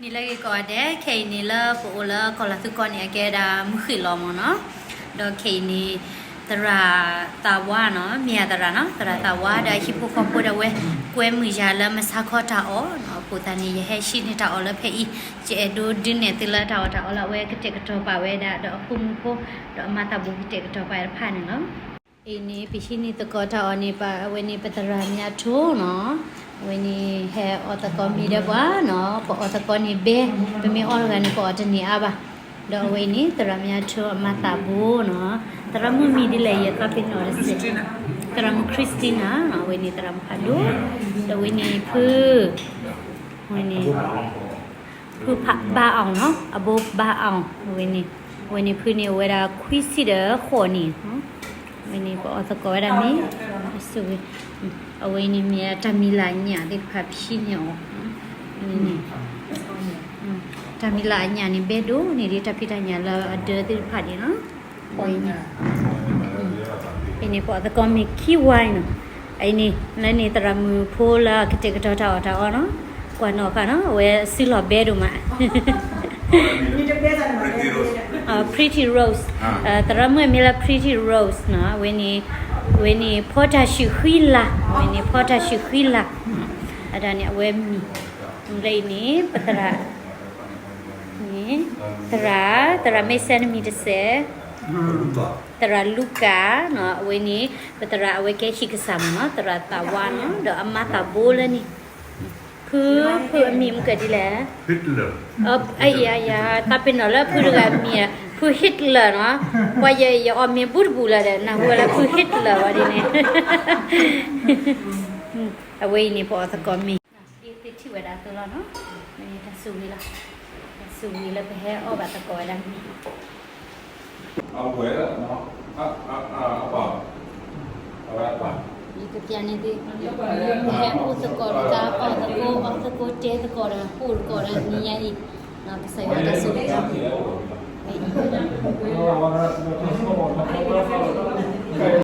မ့ၢ်လၢဂ့ၤကိးဂၤဒဲး, ခဲအံၤန့ၣ်လၢပအိၣ်လၢကီၢ်လၤသူကီၢ်န့ၣ် အကဲဝဲဒၣ်မုၢ်ဃ့ၢ်လီၤမၢ်နီၤ. ဒီးခဲအံၤန့ၣ် သရၣ်သးဝါနီၤ, မ့ၢ်ယၤသရၣ်နီၤ, သရၣ်သးဝါဒီးအဟံၣ်ဖိဃီဖိဒီးအဝဲ ကွဲမုာ်ယၤလၢမဆါခီတၢ်အီၣ်နီၤ. အဃိသတးန့ၣ် ယဟဲဟံးန့ၢ်တၢ်အီၣ်လၢဖဲအံၤ, ယအဲၣ်ဒိးဒုးနဲၣ်သုလၢတၢ်အီၣ်တၢ်အီလၢအဝဲကတဲာ်ကတီၤပာ်ဝဲဒၣ် ဒီးအဖိမုၣ်ဖိ ဒီးအမၤသးဘူးကတဲာ်ကတီၤပာ်တဖၣ်န့ၣ်လီၤ. အံၤန့ၣ် ပဟံးန့ၢ်သကိးတၢ်အီၣ်န့ၣ် ပ အဝဲန့ၣ်ပသရၣ်မၠးထိနီၤ, အဝဲန့ၣ်ဟဲအီၣ်သကိးမ့ၤဒီးပှၤနီၤ, ပအီၣ်သကိးန့ၣ်ဘဲ, ပမ့ၢ်အီၣ်တဂၤန့ၣ် ပအီၣ်တန့ၢ်အါဘၣ်. ဒီးအဝဲအံၤန့ၣ် သရၣ်မၠးထိအမၤသးဘူးနီၤ, သရၣ်မုၣ်မံၤဒ်လဲၣ် ယသးပ့ၤနီၣ်တစဲး, သရၣ်မုၣ် Christina နီၤ, အဝဲန့ၣ်သရၣ်မုၣ်ဖးဒိၣ်, ဒီးအဝဲန့ၣ်ဖု, အဝဲန့ၣ် ဖုဖးဘါအီၤနီၤ, အဘိဘါအီၤ, အဝဲန့ၣ်, အဝဲန့ၣ်ဖုန့ၣ်အိၣ်ဝဲဒၣ်ခွံဆံဒီးဃိးနံၣ်, အဝဲန့ၣ်ပအီၣ်သကိးဝဲဒၣ်မ့ၤ, အဝဲန့ၣ်မ့ၢ်တၢ်မံၤလၢအညၣ်သ့ၣ်တဖၣ်ဖံန့ၢ်အီၤ, အဝဲန့ၣ် တၢ်မံၤလၢအညၣ်န့ၣ် ဘဲဒိၣ်န့ၢ်ဒံးတၢ်ဖံးတၢ်ညၣ်လၢအဒၢးသ့ၣ်တဖၣ်န့ၣ်လီၤ. အဝဲအံၤန့ၣ် အံၤန့ၣ်ပအီၣ်သကိးမ့ၤခံဝါနီၤ, အံၤန့ၣ် လၢန့ၣ်သရၣ်မုၣ်ဖိလၢအကတဲာ်ကတီၤတၢ်အီၣ်တၢ်အီနီၤ, ကွၢ်နီၣ်ဃာ်နီၤ, အဝဲစုလီၢ်ဘဲဒိၣ်မး Pretty Rose, သရၣ်မုၣ်အမံၤလၢ Pretty Rose နီၤ, အဝဲန့ၣ်, အဝဲန့ၣ်ဖီတၢ်ဆှုၣ်ဃံလၤ, အဝဲန့ၣ်ဖီတၢ်ဆှုၣ်ဃံလၤ, အဒၣ်န့ၣ်အဝဲမံၤ, လၢအံၤန့ၣ် ပသရၣ် န့ၣ် သရၣ်, သရၣ်မ့ၢ်စဲနမံၤတစဲး, သရၣ်လူကၣ်နီၤ, အဝဲန့ၣ် ပသရၣ်အဝဲကဲဟံၣ်ကစၢ်မၢ်နီၤ, သရၣ်သးဝါနီၤ, ဒီးအမၤသးဘူးလၢန့ၣ်, ဖု, ဖုအမံၤမ့ၢ်ကဒ်လဲၣ်, ယယ, သးပ့ၤနီၣ်လၢဖုတဂၤအမံၤ, ဖု Hitler နီၤ, ပှၤယ, ယအီၣ်မ့ၤဘူးတဘူးလၢၤဒီး နၢ်ဟူဝဲလၢဖု Hitler ဝဲဒ်န့ၣ်, အဝဲအံၤန့ၣ် ပအီၣ်သကိးမ့ၤ သ့ထံၣ်ဝဲဒၣ်အသိးလီၤနီၤ, မ့ၢ်တၢ်ဆိၣ်ဂ့ၤလီၤ, တၢ်ဆိၣ်ဂ့ၤလၢပဟဲအီၣ်ဘၣ်သကိးဝဲဒၣ်မ့ၤ, ယကပျးန့ၢ်သု, ပဟဲအိၣ်သကိးဒီးတၢ်အီၣ်သကိး အီၣ်သကိးတဲသကိးဒီး ပိၢ်သကိးဒီးနံၤညါအံၤ, ကစၢ်ယွၤတၢ်ဆိၣ်ဂ့ၤလီၤ.